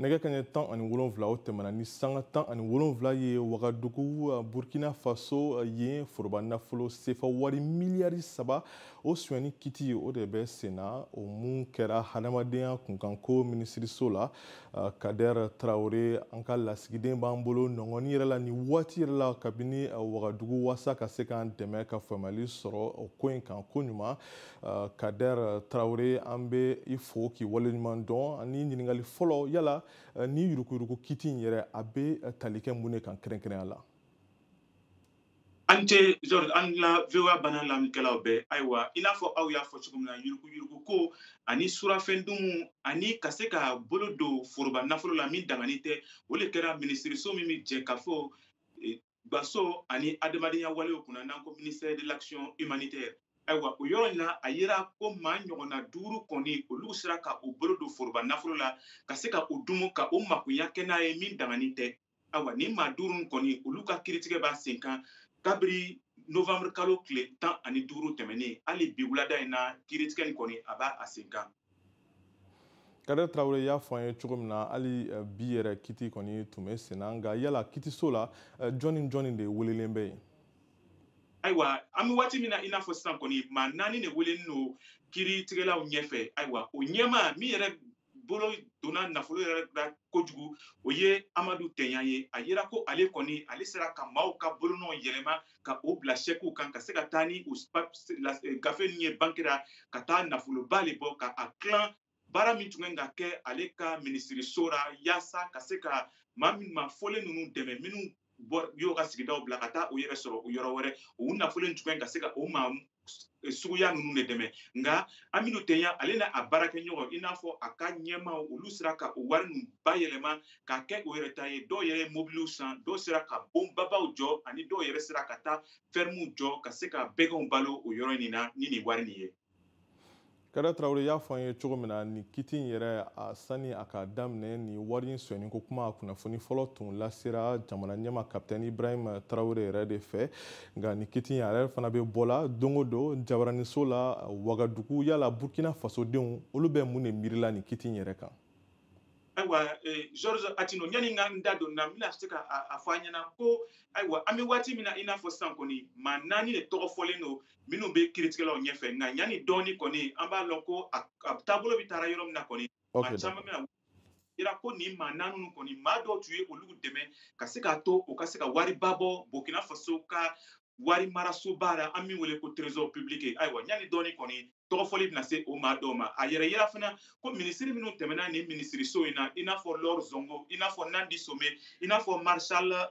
Nɛgɛ kaɲɛ 17, o tɛmɛna ni sanga 17 ye Wagadugu, Burkina Faso, yen foroba nafolo sefa wari miliyari 3, o sonyɛni kiti, o de bɛ sen na, o mun kɛra hadamadenya kunkanko minisiriso la. Kader Traore, an ka lasigiden b'an bolo nɔngɔni yɛrɛ la nin waati yɛrɛ la kabini Wagadugu, waasa ka se k'an dɛmɛ ka faamuyali sɔrɔ o ko in kan ko ɲuman. Kader Traore, an bɛ i fo k'i waleɲuman dɔn. Ani ɲininkali fɔlɔ, yala ni yuruguyurugu kiti in yɛrɛ, a bɛ tali kɛ mun de kan kɛrɛnkɛrɛnya la? An tɛ George, an la VOA bana lamɛnnikɛlaw bɛɛ. Ayiwa, i n'a fɔ aw y'a fɔ cogo min na, yuruguyurugu ko ani surafɛn dumu ani ka se ka bolo don foroba nafolo la min dangani tɛ, o de kɛra minisiriso min bɛ jɛ ka fɔ gbaso ani adamadenya walew kunna, n'an ko ministère de l'Action humanitaire. Ayiwa, o yɔrɔ in na, a yera ko maa ɲɔgɔnna duuru kɔni, olu sera ka u bolo don foroba nafolo la ka se ka o dumu, ka o makoya kɛ n'a ye min dangani tɛ. Ayiwa, nin maa duuru kɔni, olu ka kiiritigɛ b'a sen kan kabiri novembre kalo tile 15 tɛmɛnen. Hali bi wulada in na, kiiritigɛ nin kɔni, a b'a a sen kan. Kader Traoré, y'a fɔ an ye cogo min na, hali bi yɛrɛ kiti kɔni tun bɛ sen na. Nka yala kitiso la, jɔnni jɔnni de welelen bɛ yen? Ayiwa, an bɛ waati min na i n'a fɔ sisan kɔni, maa naani de welelen don kiiritigɛlaw ɲɛfɛ. Ayiwa, o ɲɛmaa min yɛrɛ bolo donna nafolo yɛrɛ la kojugu, o ye Amadu Tɛɲa ye. A yera ko ale kɔni, ale sera ka maaw ka bolonɔ yɛlɛma ka o bila sɛkiw kan, ka se ka taa ni o gafe ninnu ye banki la, ka taa nafoloba de bɔ ka a tilan baara min tun kan ka kɛ ale ka minisiriso la, yaasa ka se ka maa min maa fɔlen ninnu dɛmɛ, minnu bɔ y'o ka sigidaw bila ka taa u yɛrɛ sɔrɔ o yɔrɔ wɛrɛ. O nafolo in tun kan ka se ka o maa suguya ninnu de dɛmɛ. Nka Aminu Tɛɲa, ale n'a a baarakɛɲɔgɔn, i n'a fɔ a ka ɲɛmaaw, olu sera ka o wari ninnu bayɛlɛma k'a kɛ o yɛrɛ ta ye. Dɔw yɛrɛ ye mobiliw san, dɔw sera ka bonbabaw jɔ, ani dɔw yɛrɛ sera ka taa fɛrɛmuw jɔ ka se ka bɛgɛnw balo o yɔrɔ in na ni nin wari nin ye. Kader Traoré, y'a fɔ an ye cogo min na, nin kiti in yɛrɛ, a sani a ka daminɛ, nin wari in sonyɛni ko kuma kunnafoni fɔlɔ tun lasera jamana ɲɛma Kapitɛni Ibrahim Traoré yɛrɛ de fɛ. Nka nin kiti in, a yɛrɛ fana bɛ bɔla don o don jabaraniso la Wagadugu. Yala Burkina fasodenw, olu bɛ mun de miirila nin kiti in yɛrɛ kan? Ayiwa, George Atino, yanni n ka n da don na, n bɛna se ka a fɔ an ɲɛna ko ayiwa, an bɛ waati min na i n'a fɔ sisan kɔni, maa naani de tɔgɔ fɔlen don minnu bɛ kiiritigɛlaw ɲɛfɛ. Nka yanni dɔɔni kɔni, an b'a lɔn ko a taabolo bɛ taara yɔrɔ min na kɔni, maa caman bɛna yira ko nin maa naani ninnu kɔni, maa dɔw tun ye olu dɛmɛ ka se k'a to u ka se ka wariba bɔ Burkina Faso ka wari marasoba la, an min wele ko Trésor public. Ayiwa, yanni dɔɔni kɔni, tɔgɔfɔli bɛna se o maa dɔw ma. A yɛrɛ yira fana ko minisiri minnu tɛmɛna nin minisiriso in na, i n'a fɔ Laure Zongo, i n'a fɔ Nandi Some, i n'a fɔ Marshal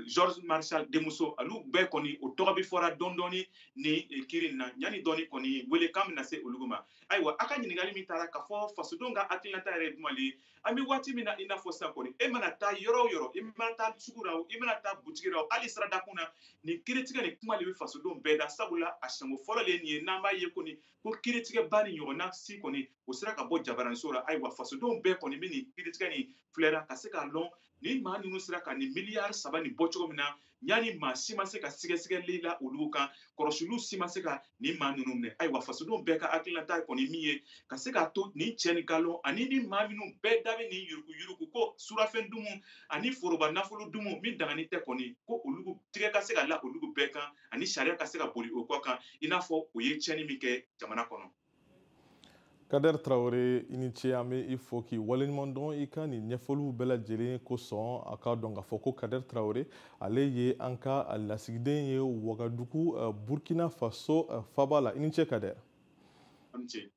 Georges Marshal Demuso, olu bɛɛ kɔni, o tɔgɔ bɛ fɔra dɔɔni dɔɔni ni kiiri in na. Yanni dɔɔni kɔni, welekan bɛna se olu ma. Ayiwa, a ka ɲininkali min taara k'a fɔ fasodenw ka hakilinata yɛrɛ ye jumɛn ye, an bɛ waati min na i n'a fɔ sisan kɔni, e mana taa yɔrɔ o yɔrɔ, i mana taa sugu la o, i mana taa butigi la o, hali siradakun na, nin kiiritigɛ nin kuma de bɛ fasodenw bɛɛ da, sabula a siɲɛko fɔlɔ de ye nin ye n'an b'a ye kɔni ko kiiritigɛba ni ɲɔgɔnna si kɔni, o sera ka bɔ jabaraniso la. Ayiwa, fasodenw bɛɛ kɔni bɛ nin kiiritigɛ nin filɛra ka se k'a lɔn ni maa ninnu sera ka nin miliyari 3 nin bɔ cogo min na, yanni maa si ma se ka sɛgɛsɛgɛli la olu kan, kɔlɔsiliw si ma se ka nin maa ninnu minɛ. Ayiwa, fasodenw bɛɛ ka hakilinata kɔni min ye ka se k'a to nin cɛ ni nkalon ani ni maa minnu bɛɛ da bɛ nin yuruguyurugu ko surafɛn dumu ani foroba nafolo dumu min dangani tɛ kɔni, ko olu tigɛ ka se ka la olu bɛɛ kan, ani sariya ka se ka boli o kɔ kan, i n'a fɔ o ye tiɲɛni min kɛ jamana kɔnɔ. Kader Traoré, i ni ce, an bɛ i fo k'i waleɲuman dɔn i ka nin ɲɛfɔliw bɛɛ lajɛlen kosɔn. A k'a dɔn k'a fɔ ko Kader Traoré, ale ye an ka lasigiden ye Wagadugu, Burkina Faso faba la. I ni ce, Kader. A ni ce.